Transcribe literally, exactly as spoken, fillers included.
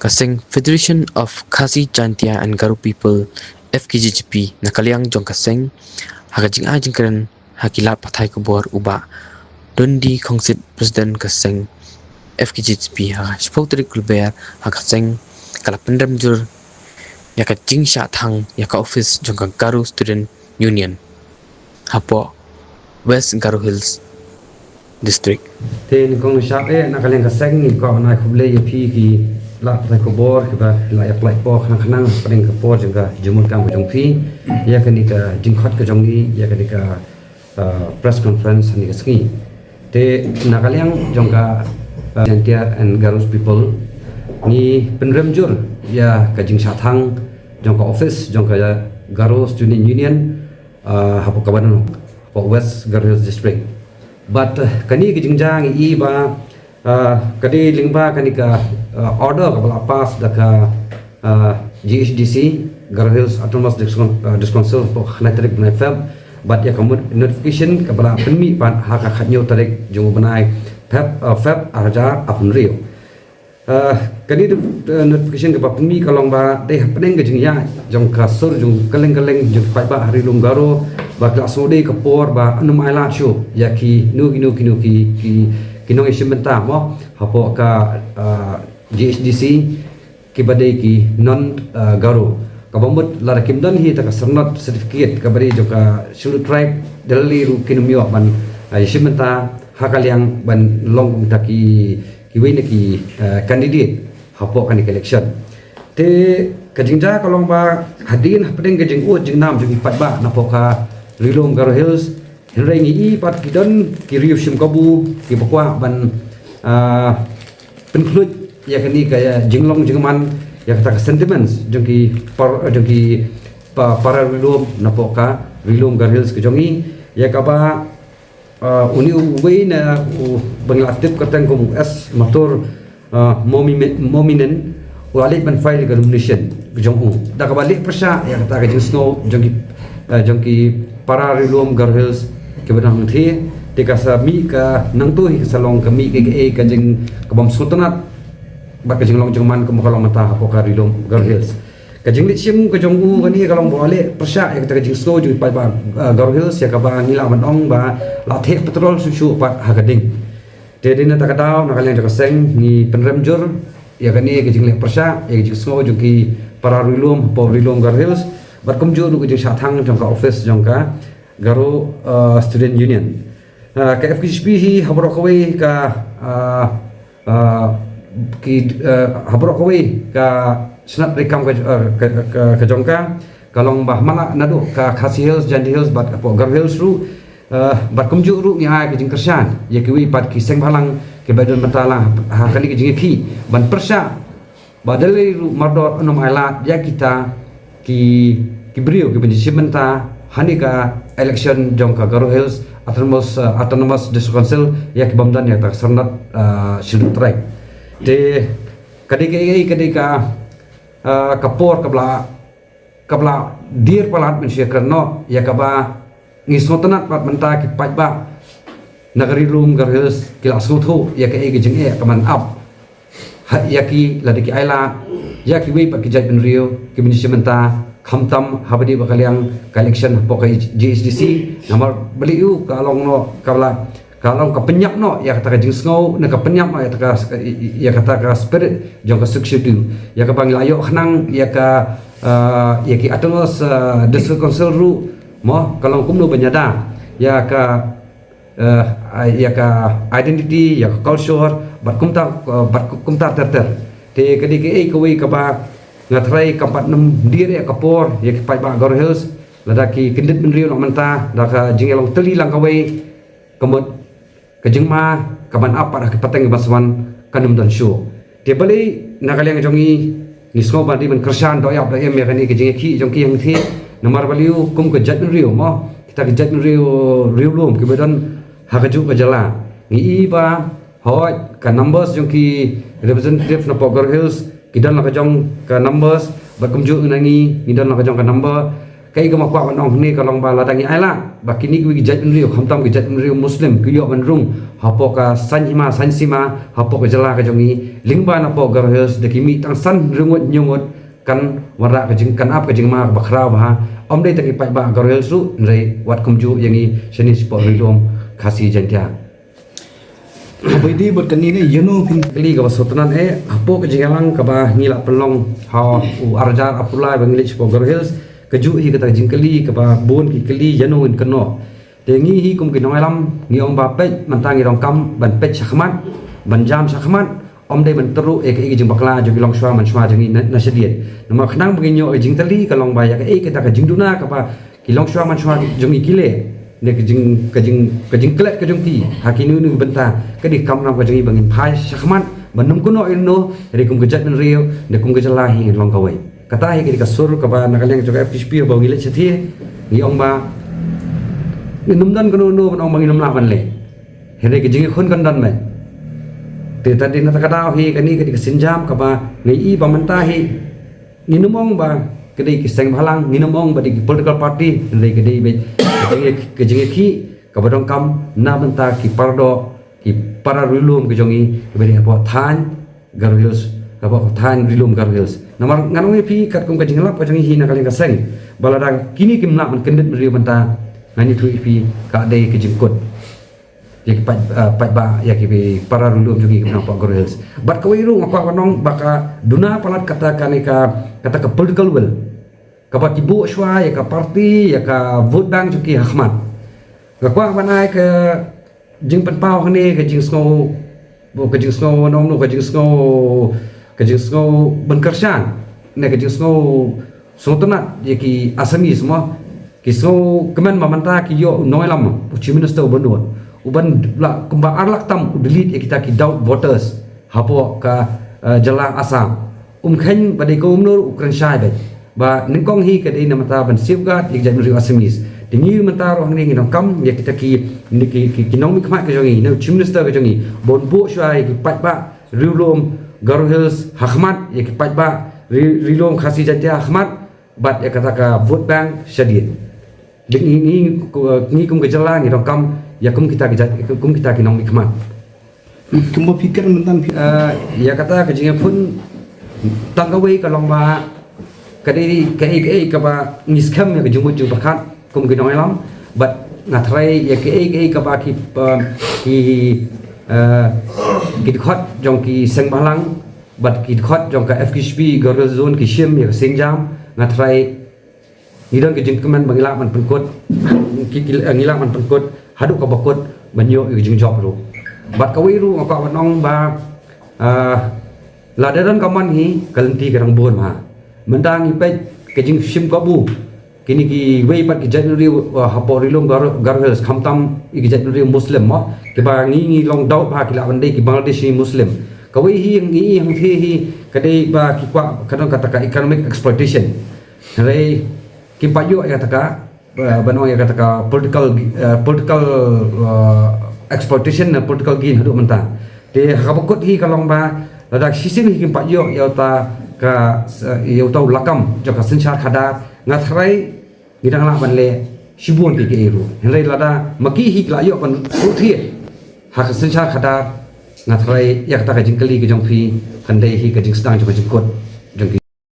Ka seng Federation of Khasi Jaintia and Garo People, F K J G P, na ka liang jong ka seng, ha ka jingai jingkren ha ki lad pathai khubor u Bah Dondi Khongsit, President ka seng F K J G P, ha ka shiphew tarik Lber, ha ka seng ka la pynrem jur ïa ka jingshah thang ïa ka office jong ka Garo Student Union hapoh West Garo Hills District. Te nyngkong shap eh na ka liang ka seng ngi kwah ban ai khublei ïa phi ki lad pathai khubor kiba la ïa pynlait por khnang khnang hapdeng ka por jong ka jingmut kam ka jong phi ïa kane ka jingkhot ka jong ngi ïa kane ka, uh, press conference ha kane ka sngi. Te na ka liang jong ka, uh, Jaintia and Garo People ngi pynrem jur ïa ka jingshah thang jong ka office jong ka Garo Student Union, uh, hapoh Kaba Danok, hapoh West Garo Hills District. But, uh, kane ka jingjia ngi i ba, uh, ka dei lyngba kane ka, uh, order kaba la pass da ka, uh, G H D C, Garo Hills Autonomous District, uh, District Council, hapoh ka khyndai tarik bnai Feb. But ïa ka mut-, notification kaba la pynmih pat ha ka khathynñiew tarik jong u bnai Feb, uh, Feb arhajar arphew hynriew. Uh, kane, uh, notification kaba pynmih ka long ba dei hapdeng ka jingïaid jong ka sur jong kylleng kylleng jong ki paidbah ha Ri Lum Garo ba ki la sngewdei ka por ba ym ai lad shuh ïa kino kino kino ki, ki, ki nongïashim bynta mo hapoh ka, uh, G H D C kiba dei ki non, uh, Garo. Kaba mut lada kim don hi ta ka syrnod certificate kaba dei jong ka Scheduled Tribe, da lei ruh kin ym ïoh ban, uh, ïashim bynta ha ka liang ban long kum ta ki kiwei na ki, eh, candidate hapoh kane ka election. Te ka jingjia ka long ba hadien hapdeng ka jingud jingnam jong ki paidbah napoh ka Ri Lum Garo Hills, hynrei ngi i pat ki don ki riew shim kabu kiba kwah ban, ah, pynkhluit ïa kane ka jinglong jingman ïa kata ka sentiments jong ki par-, jong ki pa-, para Ri Lum napoh ka Ri Lum Garo Hills ka jong ngi, ïa kaba Uh, une uwei na u ba ngi la tip kyrteng kum u S Mathur, uh, Momi-, Mominin, u la leit ban file ka nomination ka jong u. Da kaba leh pyrshah ïa kata ka jingsngew jong ki, uh, jong ki para Ri Lum Garo Hills kiba don hangthie, te ka sa mih ka nangta hi ka sa long ka mih ka, ka, ka jing ka bym sngewtynnad bad ka jinglong jingman kum ka long mynta hapoh ka Ri Lum Garo Hills. Ka jingleit shim ka jong u kane ka long ba u la leh pyrshah ïa kata ka jingsngew jong ki paidbah, uh, Garo Hills ïa kaba ngi lah ban ong ba la theh petrol shuh shuh pat ha ka ding. Te dei na kata ka daw na ka liang jong ka seng ngi pynrem jur ïa kane ka jingleh pyrshah ïa ka jingsngew jong ki para Ri Lum hapoh Ri Lum Garo Hills bad kumjuh ruh ka jingshah thang jong ka office jong ka Garo, uh, Student Union. Uh, ka F K J P hi ha baroh kawei ka, uh, Ah, ki, ah, ha baroh kawei ka shnat treikam ka, ah, ka, ka, ka jong ka, ka long ba ha man la naduh ka Khasi Hills, Jaintia Hills bad hapoh Garo Hills ruh, ah, bad kumjuh ruh ngi ai ka jingkyrshan ïa kiwei pat ki seng bhalang kiba don bynta lang ha kane ka jingïakhih ban pyrshah ba da lei ruh mardor ym ai lad ïa kita ki, ki briew kiba shim bynta ha kane ka election jong ka Garo Hills Autonomous, uh, Autonomous District Council ïa ki bym don ïa kata ka syrnod, uh, Scheduled Tribe. Te ka dei ka, ka dei ka, uh, ka por kaba la, kaba la dier palat mynshuwa kren noh ïa kaba ngi sngewtynnad bad mynta ki paidbah na ka Ri Lum Garo Hills ki la sngewthuh ïa kaei ka jingeh ka ban ap ha ïa ki lada ki ai lad ïa kiwei pat ki jaitbynriew kiba shim bynta khamtam haba dei ba ka liang ka election hapoh ka G H D C. Namar balei u ka long noh ka la ka long ka pynïap noh ïa kata ka jingsngew ne ka pynïap noh ïa kata ka, ïa kata ka spirit jong ka Sixth Schedule ïa kaba ngi la ïoh khnang ïa ka, ah, ïa ki Autonomous, ah, District Council ruh mo ka long kumno ban ïada ïa ka eh, ïa ka identity, ïa ka culture, bad kumta, eh, bad kumta ter ter. Te ka dei kaei kawei kaba nga tharai kam pat nym dier ïa ka por ïa ki paidbah Garo Hills lada ki kyndit bynriew noh mynta da ka jingïalong tylli lang kawei ka mut ka jingma ka ban ap pat ha ki pateng ba swan kan ym don shuh. Te balei na ka liang jong ngi ngi sngew ba dei ban kyrshan doh ïap doh em ïa kane ka jingïakhih jong ki hangthie namar balei u kum ka jaitbynriew mo kita ki jaitbynriew riewlum kiba don ha kajuh ka jylla ngi i ba hooid ka numbers jong ki representative napoh Garo Hills ki don la ka jong ka numbers bad kumjuh na ngi ngi don la ka jong ka number Kaei kaba nga kwah ban ong hangne ka long ba lada ngi ailad ba kine kiwei ki jaitbynriew, khamtam ki jaitbynriew Muslim, ki ïoh ban rung hapoh ka saiñ hima saiñ sima hapoh ka jylla ka jong ngi, lyngba napoh Garo Hills, da ki mih tang san hynriew ngut hynñiew ngut, kan wanrah ka jing, kan ap ka jingma kaba khraw bha, ym dei tang ki paidbah Garo Hills ruh, hynrei wat kumjuh ïa ngi shane shapoh Ri-lum Khasi Jaiñtia. Kaba ïadei bad kane ne, ïano phin kylli kaba sngewtynnat eh, hapoh ka jingïalang kaba ngi la pynlong ha u arhajar arphew lai ba ngi leit shapoh Garo Hills, kajuh hi kata ka jingkylli kaba bun ki kylli, ïano ngin kynnoh. Te ngi hi kum ki nongïalam ngi ong ba peit, mynta ngi donkam ban peit shakhmat, ban jam shakhmat, ym dei ban tyrwa ïa kaei ka jingbakla jong ki longshuwa manshuwa jong ngi na, na shadien. Namar khnang ba ngin ïoh ka jingtylli ka long ba ïa kaei kata ka jingduna kaba ki longshuwa manshuwa jong ngi ki leh, ne ka jing, ka jing, ka jingklet ka jong ki ha kino kino ki bynta, ka dei ka kamram ka jong ngi ba ngin phai shakhmat ban nym kynnoh ïano, hynrei kum ka jaitbynriew ne kum ka jylla hi ngin long kawei. Kata hi ka dei ka sur kaba na ka liang jong ka F K J P ba ngi leit shathie, ngi ong ba ngin nym don kano kano ban ong ba ngin nym lah ban leh. Hynrei ka jingïakhun kan don beit. Te tad dei na kata ka daw hi kane ka dei ka sienjam kaba ngi i ba mynta hi ngin ym ong ba ka dei ki seng bhalang, ngin ym ong ba dei ki political party, hynrei ka dei beit ka jingïa, ka jingïakhih kaba donkam na bynta ki paradoh, ki para Ri-lum ka jong ngi kiba dei hapoh thaiñ Garo Hills, hapoh thaiñ Ri-lum Garo Hills. Namar ngan ong ïa phi katkum ka jinglap ka jong ngi hi na ka liang ka seng, ba lada kine kim lah ban kyndit briew bynta, ngan ïathuh ïa phi ka dei ka jingkut ïa ki paid, ah, paidbah, ïa ki para Ri-lum jong ngi kiba nang hapoh Garo Hills. Bad kawei ruh nga kwah ban ong ba ka duna palat kata kane ka, kata ka political will kaba ki buh shuwa ïa ka party, ïa ka vote bank jong ki ha khmat. Nga kwah ban ai ka jingpynpaw hangne, ka jingsngew, ka jingsngew, no, no, ka jingsngew, ka jingsngew ban kyrshan, ne ka jingsngew sngewtynnat ïa ki Assamese mo. Ki sngewkmen ba mynta ki ïoh u nongïalam, u Chief Minister uba nud, uban lah kumba ar lak tam u delete ïa kita ki doubt voters hapoh ka, eh, jylla Assam. Um kheiñ ba dei kumno u kren shai beit. Ba nyngkong hi ka dei na bynta ban safeguard ïa ki jaitbynriew Assamese. Te ngi mynta ruh hangne ngi donkam ïa kita ki, ki, ki, ki nongmihkhmat ka jong ngi, ne u Chief Minister ka jong ngi, ban buh shuwa ïa ki paidbah Ri-lum Garo Hills ha khmat, ïa ki paidbah Ri-, Ri-lum Khasi Jaiñtia ha khmat, bad ïa kata ka vote bank shadien. Dei ngi, ngi, ngi kum ka jylla ngi donkam ïa kum kita ki jait, kum kita ki nongmihkhmat. Kumba phi kren mynta phi, ah, ïa kata ka jingïakhun tang kawei ka long ba ka dei kaei kaei kaba ngi skhem ïa ka jingmut jingpyrkhat kum ki nongïalam, bad nga tharai ïa kaei kaei kaba ki, ah, ki, ah, ki dkhot jong ki seng bhalang bad ki dkhot jong ka F K J P Garo Hills Zone ki shim ïa ka sienjam, nga tharai ngi don ka jingkmen ba ngi lah ban pynkut, ki, ki, eh, ngi lah ban pynkut haduh kaba kut ban ïoh ïa ka jingjop ruh. Bad kawei ruh nga kwah ban ong ba, ah, lada don ka mon hi ka lynti ka dang bun ma. Mynta ngi peit ka jingshim kabu kine kiwei pat ki jaitbynriew, ah, hapoh Ri-lum Garo, Garo Hills, khamtam ïa ki jaitbynriew Muslim mo, kiba ngi, ngi long doubt ba ki lah ban dei ki Bangladeshi Muslim. Kawei hi ngi i hangthie hi ka dei ba ki kwah ka don kata ka economic exploitation. Hynrei kim pat ïoh ïa kata ka, eh, ban ong ïa kata ka political, eh, political, eh, exploitation ne political gain haduh mynta. Te ha kaba kut hi ka long ba lada shisien hi kim pat ïoh ïa uta ka, eh, ïa uta u lakam jong ka synshar khadar, nga tharai ngi dang lah ban leh shibun kiei kiei ruh. Hynrei lada ma ki hi ki la ïoh ban ruh thied ha ka synshar khadar, nga tharai ïa kata ka jingkylli ka jong phi kan dei hi ka jingsdang jong ka jingkut jong ki.